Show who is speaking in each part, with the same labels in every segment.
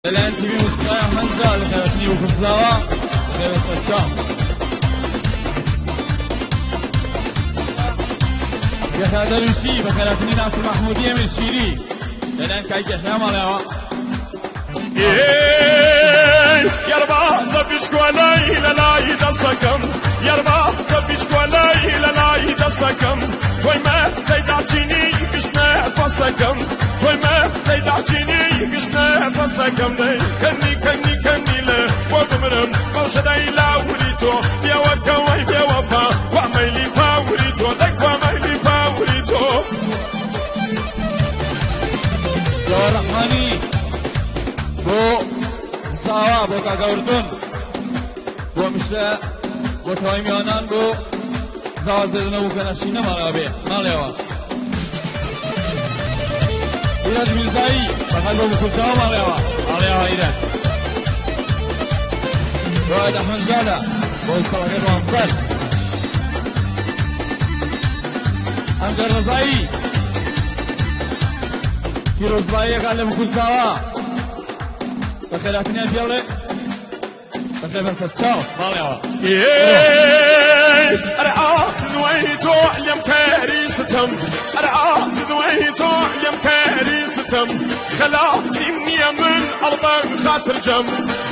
Speaker 1: لەلایەن تیڤی موسیقای ئەحمەد لە خێراتنی وخزاوە بەخێربێت چاو. یەحیا دەرویشی بە خێراتنی ناسر مەحمودی ئەمیر شیری لەلایەن کاک یەحیا ماڵیاوە.
Speaker 2: یەربازە بیچکۆلەی لە لای دەسەکەم، یەربازە بیچکۆلەی لە لای دەسەکەم، تۆی مە زەیداچینی گشت نەفەسەکەم، تۆی مە زەیداچینی گشت نەفەسەکەم. دەی کەنی کەنی کەنی لە بۆ بمرم بەوشەدەی لاوری تۆ بێوەکەوەی بێوەفا وا مەیلی پاوری تۆ، دەی کوا مەیلی پاوری تۆ.
Speaker 1: جەوهەر ڕەحمانی بۆ زاوا، بۆ کاکە ئوردون، بۆ میشە، بۆ تەواوی میوانان، بۆ زاوا زێدنە و کەنەشینە ماڵەوە بێ ماڵەوە. ئیرەج میرزایی بەخەر بۆ بخوزاوە ماڵەوە ماڵەوە ئیرەج. بۆ ئەحمەد زادە، بۆ سەڵەکەی ڕوانسەر. ئەمجەر ڕەزایی پیرۆزباییەکان لە بخوزاوە بە خێراتنیان پێڵێ بەخێر بەسەر چاو ماڵەوە.
Speaker 2: ئەرە ئازوەی تۆ لێم کاری ستەم، ئەرە ئازوەی تۆ لێم کاری ستەم، خەلاسیم نییە من ئەڵبەن خاتر جەم،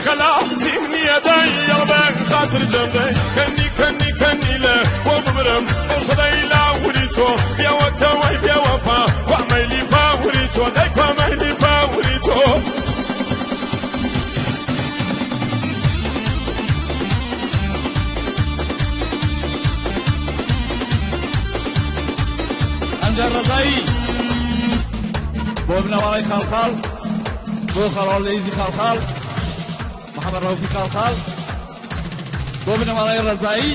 Speaker 2: خەلاسیم نییە دای ئەڵبەن خاتر جەم. دەی کەنی کەنی کەنی لە بۆ بمرم بەوشەدەی لاوری تۆ بێوەکەوەی بێوەفا وا مەیلی پاوری تۆ، دەی کوا مەیلی پاوری تۆ.
Speaker 1: ئەمجار ڕەزایی بۆ بنەماڵەی خاڵخاڵ، بۆ خاڵاڵ لەیزی خاڵخاڵ، محەممەد ڕەوفی خاڵخاڵ، بۆ بنەماڵەی ڕەزایی،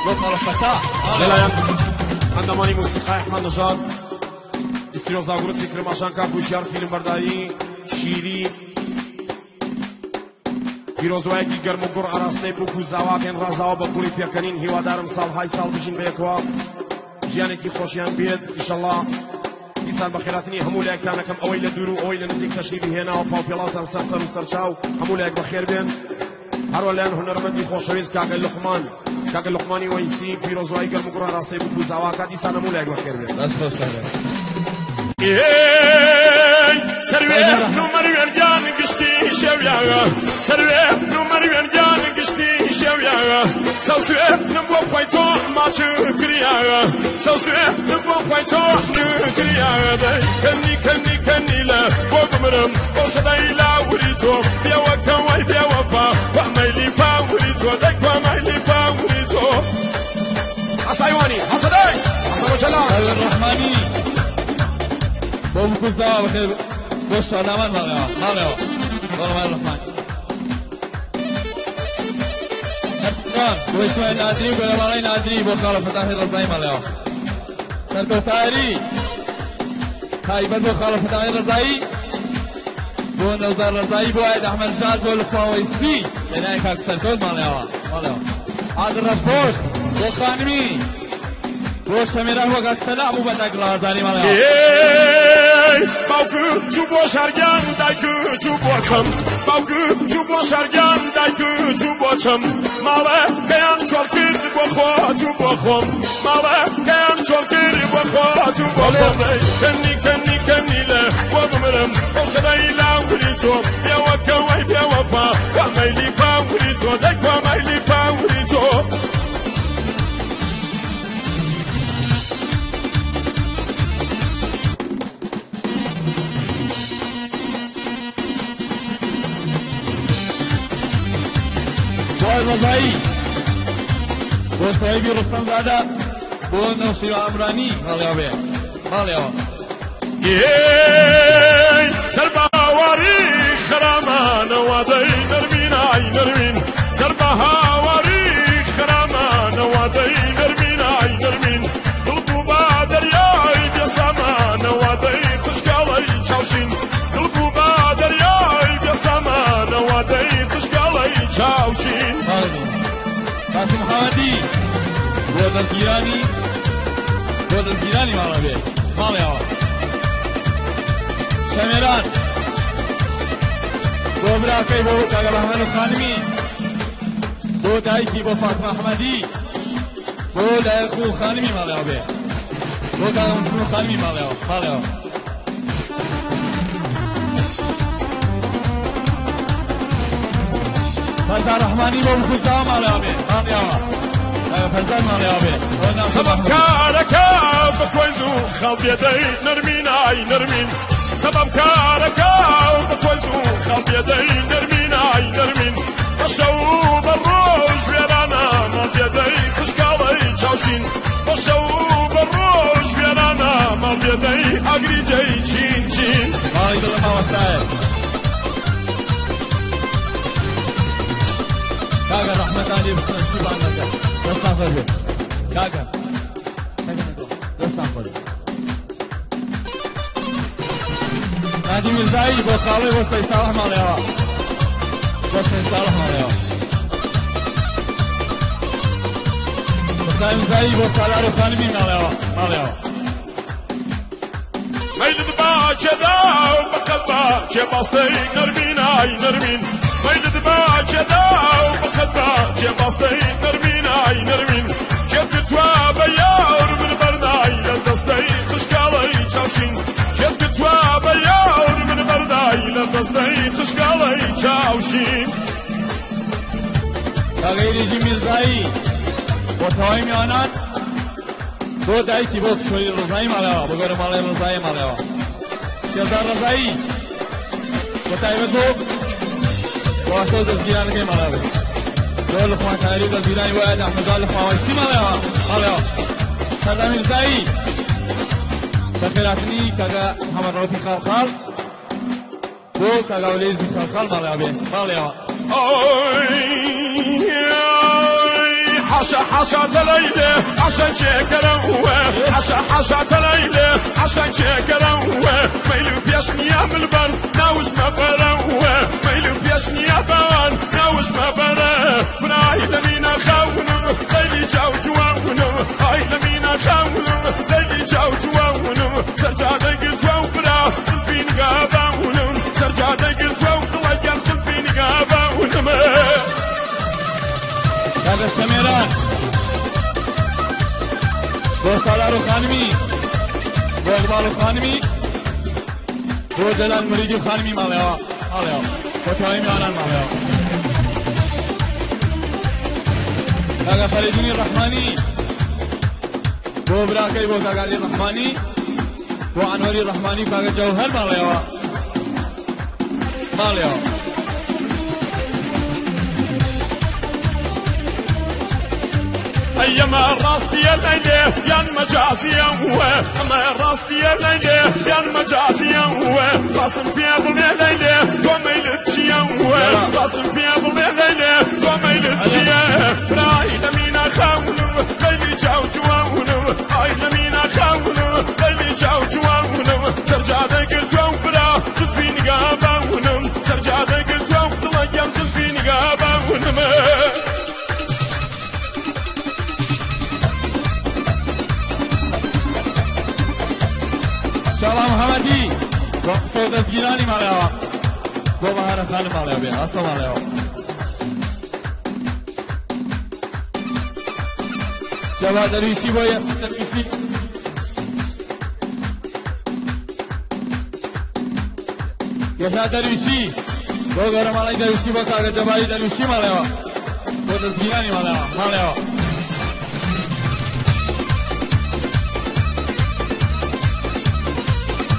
Speaker 1: بۆ خاڵە فەتا.
Speaker 2: لەلایەن ئەندامانی موسیقای ئەحمەد نژاد، ئیستریۆ زاگرۆسی کرماشان، کاک هوشیار فیلمبەرداری شیری، پیرۆزوایەکی گەرم و گوڕ ئاراستەی بووک و زاواکەن ڕازاوە بە گوڵی پێکەنین. هیوادارم ساڵهای ساڵ بژین بەیەکەوە، ژیانێکی خۆشیان بێت ئیشەڵڵا. دیسان بە خێراتنی هەموو لایەکتانەکەم، ئەوەی لە دوور و ئەوەی لە نزیک تەشریفی هێناوە، پاوپێڵاوتان سەر سەر و سەرچاو، هەموو لایەک بەخێر بێن. هەروە لایەن هونەرمەندی خۆشەویست کاکە لوقمان، کاکە لوقمانی وەیسی، پیرۆزوایی گەرم و گوڕ ئاراستەی بووک و زاواکە. دیسان هەموو لایەک بەخێر بێن.
Speaker 1: دەست خۆش کاکە.
Speaker 2: سەروێ نومەروێن گیان گشتی شێویاغە، سەروێ نومەروێن گیان گشتی شێویاغە، سەوسوێ نم بۆ خۆی تۆ ماچ کریاغە، سەوسوێ نم بۆ خۆی تۆ کریاغە. دەی کەنی کەنی کەنی لە بۆ بمرم بۆ شەدەی لاوری تۆ بێوەکەوەی بێوەفا وا مەیلی پاوری تۆ، دەی کوا مەیلی پاوری تۆ. حەسایوانی حەسەدەی حەسەن جەلال
Speaker 1: ڕەحمانی بۆ بکوزاوە بەخێر بۆ شالامان ماڵەوە ماڵەوە بۆ ڕەحمانی بۆ ئیسماعیل نادری و بنەماڵەی نادری، بۆ خاڵە فەتاحی ڕەزایی ماڵەوە. سەرکەوتاری تایبەت بۆ خاڵە فەتاحی ڕەزایی، بۆ نەوزار ڕەزایی، بۆ ئاید ئەحمەد ژاد، بۆ لوقماوەی سپی لەلایەن کاک سەرکەوت ماڵەوە ماڵەوە. عادل ڕەشپۆشت بۆ خانمی، بۆ شەمێران، بۆ کاک سەلام و بەتاک ڕازانی ماڵەوە.
Speaker 2: باوکو چوو بۆ شارگیان، دایکو چوو بۆ چەم، باوکو چوو بۆ شارگیان، دایکو چوو بۆ چەم، ماڵە کەیان چۆڵ کرد بۆ خۆت و بۆ خۆم، ماڵە کەیان چۆڵ کرد بۆ خۆت و بۆ خۆم. کەنی کەنی کەنی لە بۆ بمرم بۆ شەدەی لاوری تۆ بێوەکەوەی بێوەفا وا مەیلی پاوری تۆ، دەی کوا مەیلی پاوری تۆ.
Speaker 1: بۆ ڕەزایی، بۆ سەیبی ڕستەمزادە، بۆ نەوشیروان ئەمرانی ماڵیاوە بێ ماڵیاوە.
Speaker 2: سەر بە هاواری خەرامانەوە دەی نەرمین ئای نەرمین، سەر بە هاواری خەرامانەوە دەی نەرمین ئای نەرمین، دڵ بوو بە دەریای بێسامانەوە دەی قشکاڵەی چاوشین، دڵ بوو بە دەریای بێسامانەوە دەی قشکاڵەی چاوشین.
Speaker 1: قاسم محەمەدی بۆ دەستگیرانی، بۆ دەستگیرانی ماڵە بێ ماڵیاوە. شەمێران. بۆ براکەی بۆ کاکە بەهمەن و خانمی، بۆ دایکی بۆ فاتمە ئەحمەدی، بۆ لایەق و خانمی ماڵیەوە بێ، بۆ کاکە مسلم و خانمی ماڵیەوە ماڵیەوە. فەرزان ڕەحمانی بۆ بخوزاوە ماڵیەوە بێ ماڵیەوە. فەرزان ماڵیەوە بێ.
Speaker 2: سەبەب کارەکە بە کۆی زوو خەڵ بێدەی نەرمین ئای نەرمین، سەبەب کارەکە بە کۆی زوو خەڵ بێدەی نەرمین ئای نەرمین، بە شەو بە ڕۆژ وێرانە ماڵ بێدەی خشکاڵەی چاوشین، بە شەو بە ڕۆژ وێرانە ماڵ بێدەی ئاگری جەی چین چین.
Speaker 1: ماڵی دڵە مامۆستایە کاکە ڕەحمەتان لێ بچنە سیبان دەکەن. دەستان خۆش بێت کاکە، دەستان خۆش بێت. نادی میرزایی بۆ خاڵی بۆ سەی ساڵح ماڵیەوە، بۆ سەی ساڵح ماڵیەوە. مختار میرزایی بۆ سالار و خانمی ماڵیەوە ماڵیەوە.
Speaker 2: مەیلت باکێدا بەقەد باکێ باستەی نەرمین ئای نەرمین، مەیلت باکێدا بەقەد باکێ باستەی نەرمین ئای نەرمین، کێت گرتووە بە یار من بەردای لە دەستەی خشکاڵەی چاوشین، کێت گرتووە بە یار من بەردای لە دەستەی خشکاڵەی چاوشین.
Speaker 1: کاغەیریجی میرزایی بۆ تەواوی میوانان، بۆ دایکی بۆ کشۆری ڕزایی ماڵەوە، بۆ گەورە ماڵی ڕزایی ماڵەوە. شێرزاد ڕزایی بە تایبەت بۆ واسە و دەستگیرانەکەی ماڵەوە، بۆ لوقمان تاهری و دەستگیرانی بۆ ئەحمەد ئەحمەدزاد لوقمان وەیسی ماڵەوە ماڵەوە. سەردار میرزایی بە خێراتنی کاکە محەمەد ڕەوفی خاڵخاڵ بۆ کاکە ئەولێزی خاڵخاڵ ماڵەوە بێ ماڵەوە.
Speaker 2: حاشا حاشا تليلي عشان شكروا، حاشا حاشا تليلي عشان شكروا، ميلو بيشني يا من البرز ناوش ما بروا، ميلو بيشني يا بان ناوش ما برا، براي لمينا خاونو ليلي جاو جواونو، هاي لمينا خاونو ليلي جاو جواونو، ترجع دقل جواو برا زلفين غاباونو، ترجع دقل جواو ضلقم زلفين غاباونو.
Speaker 1: کاکە سەمێران بۆ سالار و خانمی، بۆ ئیقباڵ و خانمی، بۆ جەلال مریدی و خانمی ماڵیەوە ماڵیەوە، بۆ تەواوی میوانان ماڵیەوە. کاکە فەریدونی ڕەحمانی بۆ براکەی بۆ کاکە عەلی ڕەحمانی، بۆ ئەنوەری ڕەحمانی و کاکە جەوهەر ماڵیەوە ماڵیەوە.
Speaker 2: أيما راستي الليلة يان مجازية هو، أما راستي الليلة يان مجازية هو، قاسم في أبو الليلة توميل تشيا هو، قاسم في أبو الليلة توميل تشيا، راي لمينا خاونو ليلي جاو جواونو، هاي لمينا خاونو ليلي جاو جواونو، ترجع ذاك الجو برا زلفين غاباونو، ترجع ذاك الجو ضلقم زلفين غاباونو.
Speaker 1: شاڵا محەممەدی بۆ قسە و دەستگیرانی ماڵیەوە، بۆ بەهارە خانم ماڵیەوە بێ ئاسۆ ماڵیەوە. جەوا دەرویشی بۆ دەرویشی یەحیا دەرویشی بۆ گەورە ماڵی دەرویشی بۆ کاکە جەباری دەرویشی ماڵیەوە، بۆ دەستگیرانی ماڵیەوە ماڵیەوە.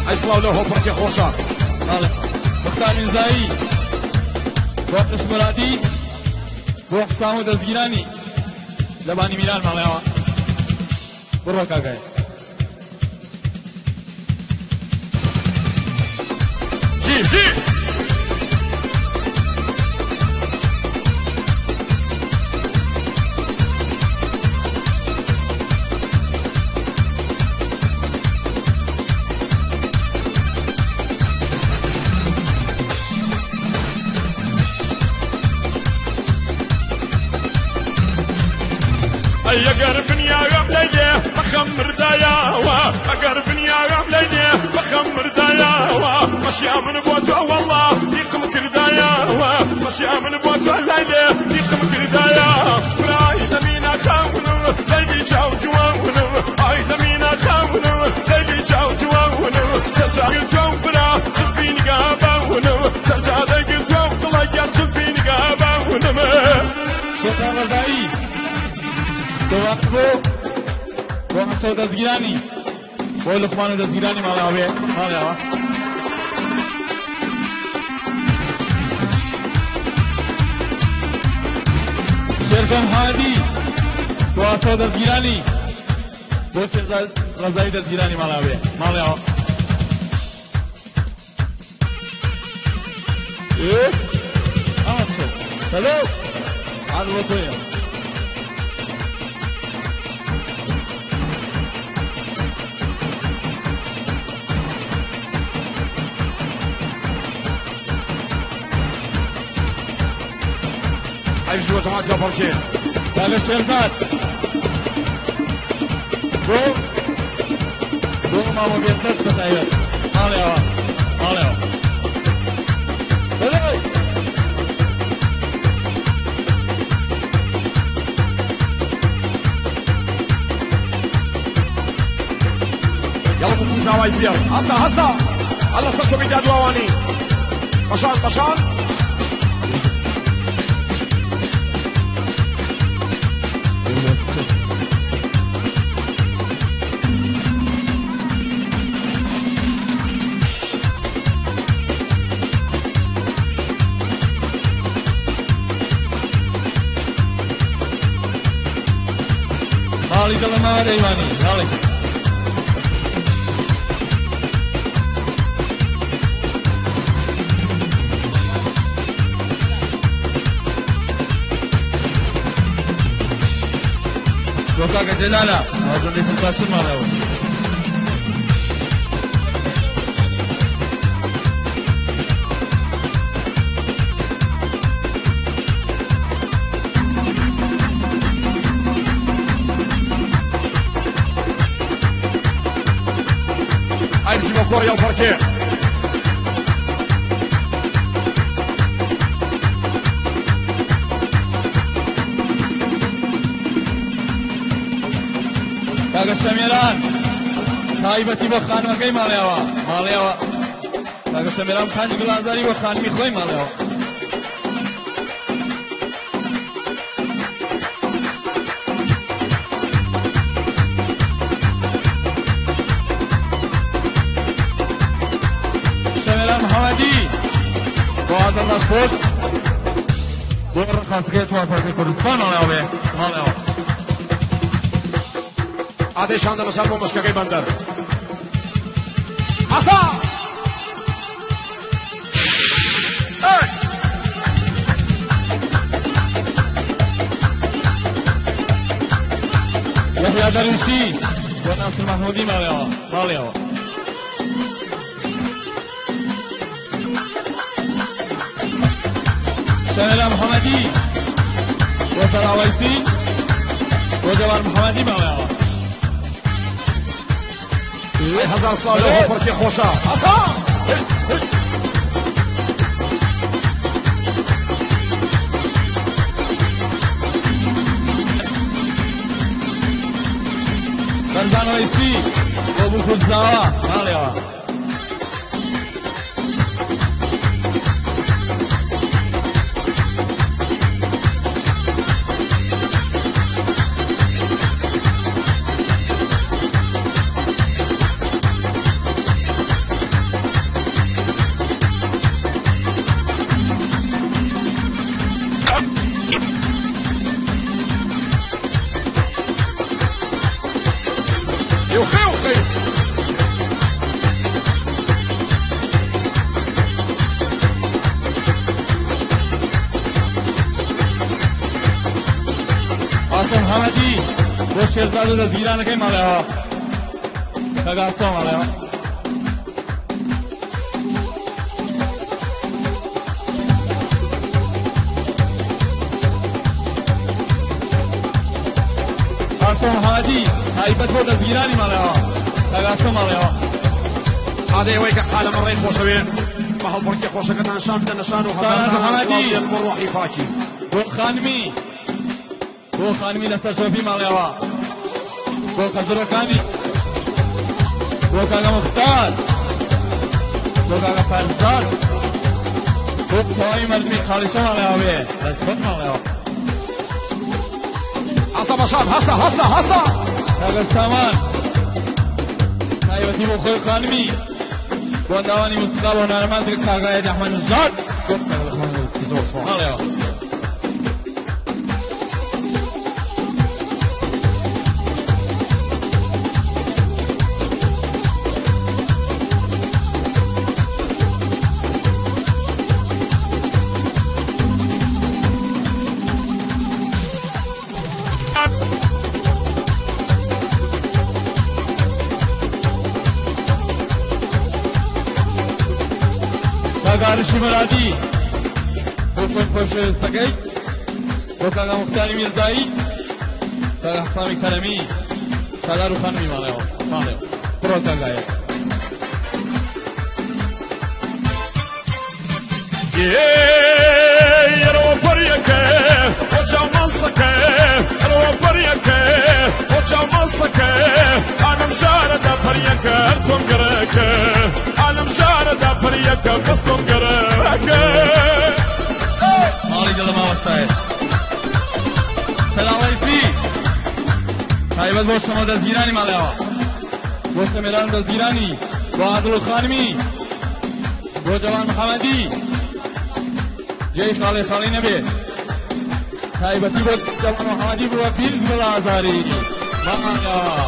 Speaker 2: ئەی سڵاو لەو هۆپڕکێ خۆشە.
Speaker 1: مختار میرزایی بۆ قش مرادی، بۆ حسام و دەستگیرانی لەبانی میران ماڵیەوە. بڕۆ کاکای.
Speaker 2: جیب جیب. ئەگەر بنیاوم لەیلێ بەخەم مردایەوە، ئەگەر بنیاوم لەیلێ بەخەم مردایەوە، مەشیا من بۆ تۆ وەڵڵا دیقم کردایەوە.
Speaker 1: دووبارە بۆ بۆ ئاسۆ دەستگیرانی بۆ لوقمان و دەستگیرانی ماڵیاوە بێ ماڵیاوە. شێرکۆ محەمەدی بۆ ئاسۆ دەستگیرانی بۆ شێرزاد ڕەزایی دەستگیرانی ماڵیاوە بێ ماڵیاوە. ئاسۆ سەلۆ هەر بۆ تۆیە.
Speaker 2: ئەی بژی بۆ جەماعەتی هەڵپەڕکێ.
Speaker 1: کاکە شێرزاد بۆ بۆ مامۆ بێزەت بە تایبەت ماڵیەوە ماڵیەوە. سەلۆ
Speaker 2: یاڵە بۆ کوزاوای زێڕ. هەستا هەستا هەر لەسەر چۆپی دادواوانی. بەشان بەشان.
Speaker 1: ماڵی دڵم مامە دەیوانی ماڵی. بۆ کاکە جەلالە ئازادی باشتر ماڵەوە.
Speaker 2: ئەی بژی بۆ کۆڕی هەڵپەڕکێ.
Speaker 1: کاکە شەمێران تایبەتی بۆ خانمەکەی ماڵیاوە ماڵیاوە. کاکە شەمێران پەنج گڵازاری بۆ خانمی خۆی ماڵیاوە. شەمێران محەمەدی بۆ عادڵ ڕەشپۆش بۆ ڕەقاسەکەی چوارپارچەی کوردستان ماڵیاوە بێ ماڵیاوە.
Speaker 2: ئادەی شاندە لەسەر بۆ مشکەکەی بەندەر. هەسا ئەی.
Speaker 1: یەحیا دەرویشی بۆ ناسر مەحمودی ماڵیاوە ماڵیاوە. شەمێرا محەمەدی بۆ سەراوەیسی بۆ جەوار محەمەدی ماڵیاوە.
Speaker 2: ئەی هەزار سڵاو لەو هەڵپەڕکێ خۆشە. هەسا
Speaker 1: بەرزان وەیسی بۆ بوکوزاوە ماڵیاوە.
Speaker 2: یوخی وخی.
Speaker 1: ئاسۆ محەمەدی بۆ شێرزاد و دەستگیرانەکەی ماڵیاوە. کاکە ئاسۆ ماڵیاوە. ئاسۆ محەمەدی تایبەت بۆ دەستگیرانی ماڵیاوە. کاکە ئاسۆ ماڵیاوە.
Speaker 2: ئادەی ئەوەی کە قالەمەڕەی خۆشەوێ بە هەڵپەڕکێ خۆشەکەتان شان بدەنە شان و
Speaker 1: سارا
Speaker 2: هەزاران
Speaker 1: محەمەدی.
Speaker 2: سڵاو بێن بۆ ڕۆحی پاکی.
Speaker 1: بۆ خانمی بۆ خانمی لەسەر شۆفی ماڵیاوە. بۆ خەزورەکانی بۆ کاکە مختار بۆ کاکە فەرزاد بۆ تەواوی مەردمی خاڵیشە ماڵیاوە بێ دەست خۆت ماڵیاوە.
Speaker 2: هەستا بەشان هەستا هەستا هەستا
Speaker 1: کاکە سامان تایبەتی بۆ خۆی خانمی بۆ ئەندامانی موسیقا بۆ هونەرمەند کاکە ئەحمەد نژاد.
Speaker 2: زۆر سپاس.
Speaker 1: ماڵێەوە. کاکارشی مەرادی بۆ خۆی خۆشەویستەکەی، بۆ کاکا موختاری میرزایی، کاکا حسامی کەرەمی، سالار و خانمی ماڵێەوە. ماڵێەوە بڕۆ کاکایە.
Speaker 2: يروى بريك وجه مصك، يروى بريك وجه مصك، انا مشارد بريك ارتم قرك، انا مشارد بريك بسطم قرك.
Speaker 1: ماڵی دڵە مامۆستایە سەلاوەیسی تایبەت بۆ شەمە دەستگیرانی ماڵێەوە، بۆ شەمێران دەستگیرانی، بۆ عادڵ و خانمی، بۆ جەوان محەمەدی جێی خاڵی خاڵی نەبێ، تایبەتی بۆ جەوان محەمەدی بووە پیرز بڵ ئازاری ماڵێەوە.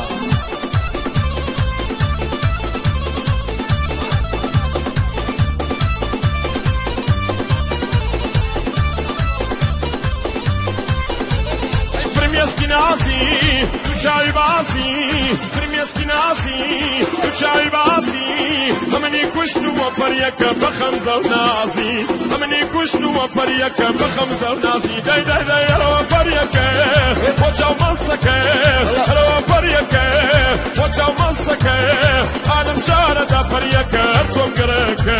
Speaker 2: فرمێسکی نازی تو چاوی باسی، فرمێسکی نازی تو چاوی باسی، ئەمنی کوشت وە پەریەکە بە خەمزە و نازی، ئەمنی کوشت وە پەریەکە بە خەمزە و نازی. دەی دەی دەی ئەرەوە پەریەکە بۆ چاو مەسەکە، ئەرەوە پەریەکە بۆ چاو مەسەکە، ئالم شارەدا پەریەکە تۆم گەرەکە،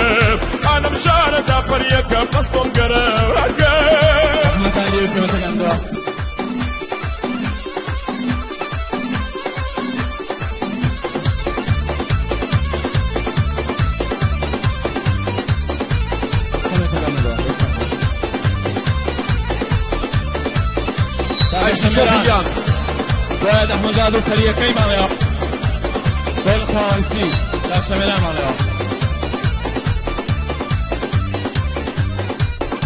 Speaker 2: ئالم شارەدا پەریەکە بەس تۆم گەرەکە.
Speaker 1: زەحمەتان لێ بکەوێتەکان دوا.
Speaker 2: ئەی شەفیان.
Speaker 1: باید ئەحمەدزاد و پەریەکەی ماڵێەوە، بۆ خواویستی کاک شەمێران ماڵێەوە.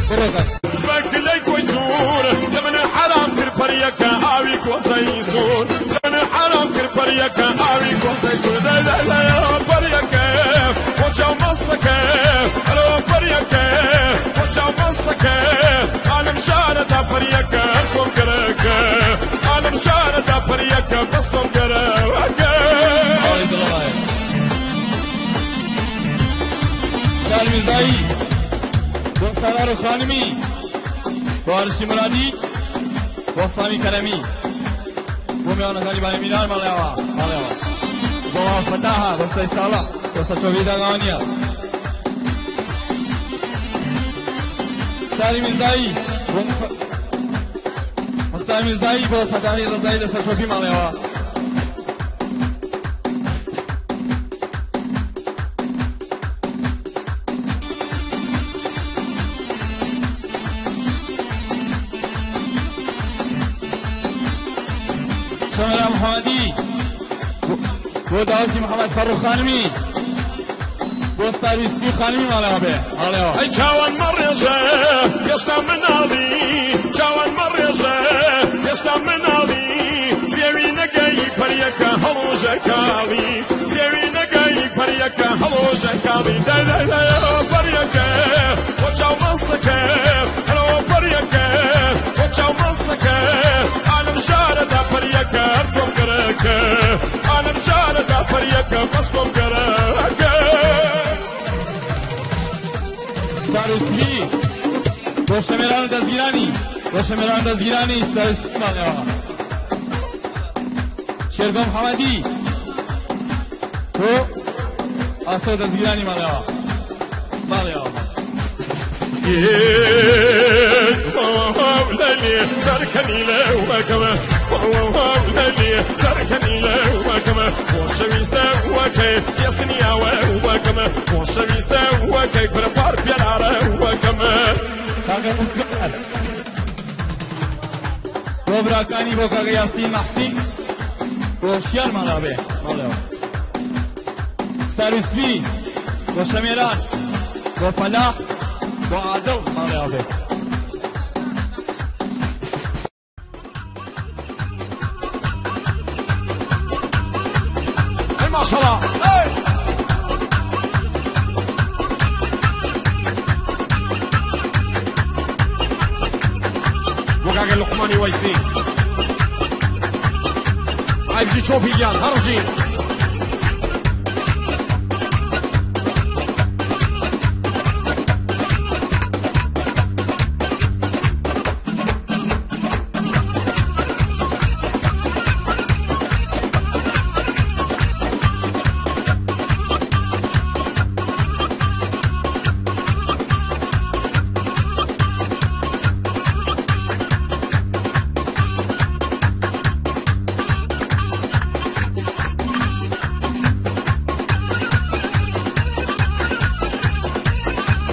Speaker 1: بڕۆ کاک.
Speaker 2: بەکلەی کۆی جوور لە من حرام کرد پەریەکە ئاوی کۆزەی سوور، لە من حرام کرد پەریەکە ئاوی کۆزەی سوور. دەی دەی دەی پەریەکە بۆ چاو مەسەکە، ئەرەوە پەریەکە بۆ چاو مەسەکە، ئالم شارەدا پەریەکە تۆم گەرەکە، ئالم شارەدا پەریەکە بەس تۆم گەرەکە.
Speaker 1: ماڵی دڵەوایە. سالار میرزایی بۆ سالار و خانمی، بۆ ئارشی مرادی، بۆ سامی کەرەمی، بۆ میوانەکانی بانی مینار ماڵێەوە. ماڵێەوە بۆ فەتاحە، بۆ سەی ساڵە، بۆ سەرچۆبی داگاوانیە. ساری میرزایی بۆ مختار میرزایی، بۆ فەتاحی ڕەزایی لە سەرچۆپی ماڵێەوە. شەمەرا محەمەدی بۆ داوتی محەمەد فەڕوخ خانمی، بۆ ستاری سپی خانمی ماڵێەوە بێ. ماڵێەوە.
Speaker 2: ئەی چاوان مەڕێژە هێشتا مناڵی، چاوان مەڕێژە هێشتا مناڵی، زێوی نەگەی پەریەکە هەڵۆژە کاڵی، زێوی نەگەی پەریەکە هەڵۆژە کاڵی. دەی دەی دەی پەریەکە بۆ چاو مەسەکە، ئەرەوە پەریەکە بۆ چاو مەسەکە، ئالم شارەدا پەریەکە تۆم گەرەکە، ئالم شارەدا پەریەکە بەس تۆم گەرەکە.
Speaker 1: ستار و سپی بۆ شەمێران و دەستگیرانی، بۆ شەمێران و دەستگیرانی ستار و سپی ماڵێەوە. شێرگۆ محەمەدی بۆ ئاسۆ دەستگیرانی ماڵێەوە. ماڵێەوە.
Speaker 2: ليلي تركني لوكما، ليلي تركني لوكما، خۆشەویستە وەکەی یەسنیاوە وەکەمە، خۆشەویستە وەکەی کورە پار پێنارە وەکەمە.
Speaker 1: کاکە موختار بۆ برا. کاکانی بۆ کاکە یاسین مەحسین بۆ شیار ماڵاوێ ماڵەوە. ستار و سپی بۆ شەمێران بۆ فەلاح بۆ عادڵ ماڵەوە بێ.
Speaker 2: ما شاء الله. وكاك اللقماني ويسي عايبجي تشوبيان هرجي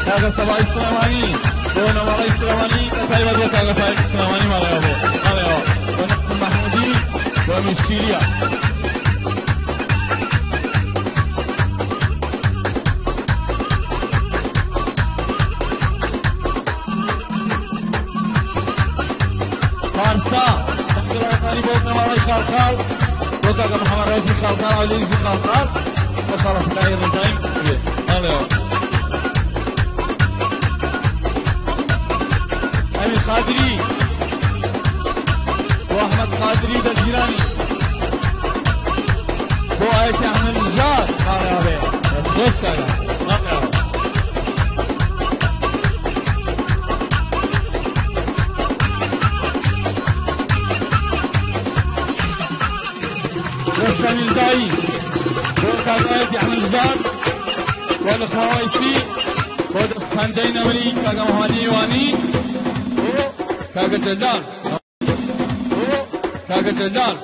Speaker 1: کاکە سەبای سلێمانی بۆ نەماڵەی سلێمانی بە تایبەت بۆ کاکە فایق سلێمانی ماڵەوە بۆ ماڵەوە بۆ نەقسم مەحموودی بۆ میرشیریە. فارسا تەنگڵەکانی بۆ بنەماڵەی خاڵخاڵ بۆ کاکە محەممەد ڕەوفی خاڵخاڵ عەلیزی خاڵخاڵ بۆ خاڵە فەتاحی ڕەزایی ماڵەوە. ئەمیر قادری بۆ ئەحمەد قادری دەزگیرانی بۆ ئایەتی ئەحمەد نژاد ماڵەوە بێ. دەست خۆش کاکە ماڵەوە. رستم میرزایی بۆ کاکایەتی ئەحمەد نژاد بۆ لەخوا وەیسی بۆ دەست پەنجەی نەمری کاکە محەممەدی ئیوانی بۆ کاکە جەلال بۆ کاکە جەلال.